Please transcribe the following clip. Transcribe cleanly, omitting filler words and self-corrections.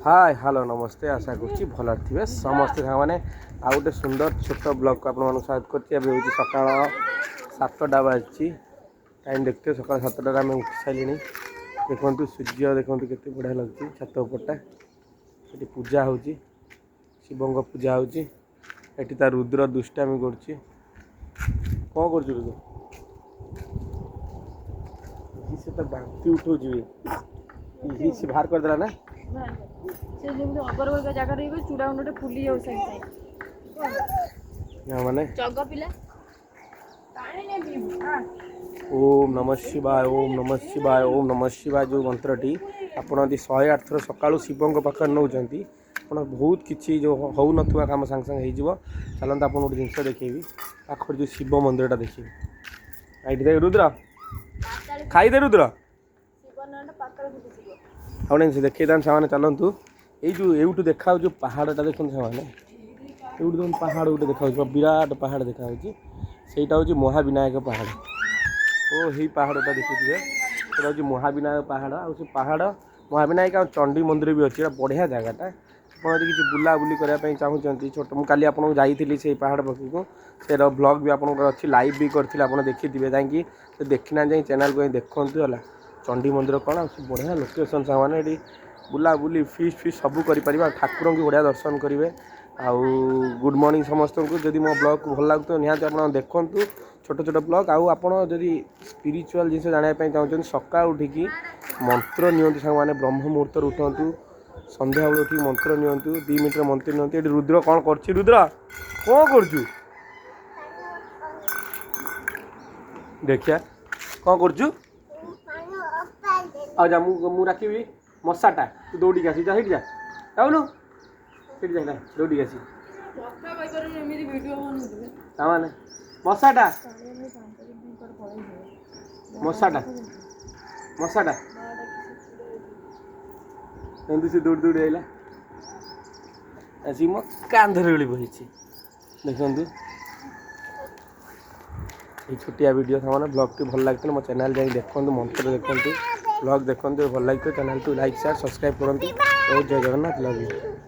ହାଏ, hello, ନମସ୍ତେ। ଆଶା କରୁଛି ଭଲରେ ଥିବେ ସମସ୍ତେ ସାଙ୍ଗମାନେ। ଆଉ ଗୋଟେ ସୁନ୍ଦର ଛୋଟ ବ୍ଲଗ୍କୁ ଆପଣମାନଙ୍କୁ ସ୍ୱାଗତ କରୁଛି। ଏବେ ହେଉଛି ସକାଳ 7ଟା ବାଜିଛି। ଟାଇମ୍ ଦେଖୁଥିବେ, ସକାଳ 7ଟାରେ ଆମେ ଉଠି ସାରିଲିଣି। ଦେଖନ୍ତୁ ସୂର୍ଯ୍ୟ, ଦେଖନ୍ତୁ କେତେ ବଢ଼ିଆ ଲାଗୁଛି ଛାତ ଉପରଟା। ସେଠି ପୂଜା ହେଉଛି, ଶିବଙ୍କ ପୂଜା ହେଉଛି। ଏଠି ତା ରୁଦ୍ର ଦୁଷ୍ଟାମି କରୁଛି। କ'ଣ କରୁଛୁ ରୁଦ୍ର? ସେ ତ ବାନ୍ତି ଉଠଉଛି ବି। ସେ ବାହାର କରିଦେଲା ନା? ସେ ଯେମିତି ଅଗରବଗା ଜାଗା ରହିବ, ଚୂଡ଼ା ଗୁଣ୍ଡଟା ଫୁଲି ଯାଉ ସାଙ୍ଗେ ସାଙ୍ଗେ। ନା ମାନେ ଜଗ ପିଲା ପାଣି ନେ ପିଇବୁ। ଓମ୍ ନମ ଶିବାୟ, ଓମ୍ ନମ ଶିବାୟ, ଓମ୍ ନମ ଶିବାୟ। ଯେଉଁ ମନ୍ତ୍ରଟି ଆପଣ ଯଦି 108 ଥର ସକାଳୁ ଶିବଙ୍କ ପାଖରେ ନେଉଛନ୍ତି, ଆପଣ ବହୁତ କିଛି ଯେଉଁ ହେଉନଥିବା କାମ ସାଙ୍ଗେ ସାଙ୍ଗେ ହେଇଯିବ। ଚାଲନ୍ତୁ, ଆପଣ ଗୋଟେ ଜିନିଷ ଦେଖେଇବି। ପାଖରେ ଯେଉଁ ଶିବ ମନ୍ଦିରଟା ଦେଖିବି। ଏଇଠି ଦେଖ ରୁଦ୍ର, ଖାଇଦେ ରୁଦ୍ର। ଶିବ ନାଁଟା ପାତାଳ ଫୁଟିଯିବ। ଆଉ ଗୋଟେ ଜିନିଷ ଦେଖେଇଥାନ୍ତି ସେମାନେ। ଚାଲନ୍ତୁ, ଏଇ ଯେଉଁ ଏଇଠୁ ଦେଖାଯାଉଛି ଯେଉଁ ପାହାଡ଼ଟା, ଦେଖନ୍ତୁ ସେମାନେ। ଏଇଠୁ ଦେଖନ୍ତୁ, ପାହାଡ଼ ଗୋଟେ ଦେଖାଯାଉଛି, ପୁରା ବିରାଟ ପାହାଡ଼ ଦେଖାଯାଉଛି। ସେଇଟା ହେଉଛି ମହାବିନାୟକ ପାହାଡ଼। ଓ ହେଇ ପାହାଡ଼ଟା ଦେଖୁଥିବେ, ସେଇଟା ହେଉଛି ମହାବିନାୟକ ପାହାଡ଼। ଆଉ ସେ ପାହାଡ଼ ମହାବିନାୟକ ଆଉ ଚଣ୍ଡୀ ମନ୍ଦିର ବି ଅଛି। ଏଇଟା ବଢ଼ିଆ ଜାଗାଟା। ଆପଣ ଯଦି କିଛି ବୁଲାବୁଲି କରିବା ପାଇଁ ଚାହୁଁଛନ୍ତି, ଛୋଟ ମୁଁ କାଲି ଆପଣଙ୍କୁ ଯାଇଥିଲି ସେଇ ପାହାଡ଼ ପାଖକୁ, ସେର ବ୍ଲଗ୍ ବି ଆପଣଙ୍କର ଅଛି, ଲାଇଭ୍ ବି କରିଥିଲି, ଆପଣ ଦେଖିଥିବେ ଯାଇକି। ସେ ଦେଖିନାହାନ୍ତି, ଯାଇ ଚ୍ୟାନେଲ୍କୁ ଯାଇ ଦେଖନ୍ତୁ। ହେଲା ଚଣ୍ଡୀ ମନ୍ଦିର କ'ଣ, ଆଉ ସେ ବଢ଼ିଆ ଲୋକେସନ୍ ସାଙ୍ଗମାନେ। ଏଠି ବୁଲାବୁଲି, ଫିଷ୍ଟ ଫିଷ୍ଟ ସବୁ କରିପାରିବେ ଆଉ ଠାକୁରଙ୍କୁ ବଢ଼ିଆ ଦର୍ଶନ କରିବେ। ଆଉ ଗୁଡ଼୍ ମର୍ଣ୍ଣିଂ ସମସ୍ତଙ୍କୁ। ଯଦି ମୋ ବ୍ଲଗ୍କୁ ଭଲ ଲାଗୁଥିବ, ନିହାତି ଆପଣ ଦେଖନ୍ତୁ ଛୋଟ ଛୋଟ ବ୍ଲଗ୍। ଆଉ ଆପଣ ଯଦି ସ୍ପିରିଚୁଆଲ୍ ଜିନିଷ ଜାଣିବା ପାଇଁ ଚାହୁଁଛନ୍ତି, ସକାଳୁ ଉଠିକି ମନ୍ତ୍ର ନିଅନ୍ତୁ ସାଙ୍ଗମାନେ। ବ୍ରହ୍ମ ମୁହୂର୍ତ୍ତରୁ ଉଠନ୍ତୁ, ସନ୍ଧ୍ୟାବେଳୁ ଉଠିକି ମନ୍ତ୍ର ନିଅନ୍ତୁ, 2 ମିନିଟ୍ର ମନ୍ତ୍ର ନିଅନ୍ତୁ। ଏଠି ରୁଦ୍ର କ'ଣ କରୁଛି? ରୁଦ୍ର, କ'ଣ କରୁଛୁ ଦେଖିଆ, କ'ଣ କରୁଛୁ? ଆଉ ଯା, ମୁଁ ଡାକିବି ମଶାଟା, ତୁ ଦୌଡ଼ିକି ଆସିବି। ଯା, ସେଇଠି ଯା, ଯାଉନୁ ସେଇଠି ଯା, ଦୌଡ଼ିକି ଆସିବି। କଥା କହିପାରୁନି, ଏମିତି ଭିଡ଼ିଓ ବନଉଥିବେ। ତାମାନେ ମଶାଟା, ମଶାଟା, ମଶାଟା ଏମିତି ସେ ଦୌଡ଼ି ଦୌଡ଼ି ଆଇଲା, ଆସିକି ମୋ କାନ୍ଧରେ ଗଳି ବସିଛି। ଦେଖନ୍ତୁ ଏଇ ଛୋଟିଆ ଭିଡ଼ିଓ ସାଙ୍ଗମାନେ। ବ୍ଲଗ୍ଟି ଭଲ ଲାଗିଥିଲେ ମୋ ଚ୍ୟାନେଲ୍ ଯାଇ ଦେଖନ୍ତୁ, ମନ୍ତ୍ର ଦେଖନ୍ତୁ, ବ୍ଲଗ୍ ଦେଖନ୍ତୁ। ଭଲ ଲାଗିଥିବ ଚ୍ୟାନେଲ୍କୁ ଲାଇକ୍, ସେୟାର, ସବସ୍କ୍ରାଇବ୍ କରନ୍ତୁ। ବହୁତ ଜୟ ଜଗନ୍ନାଥ, ଲଭ୍ you.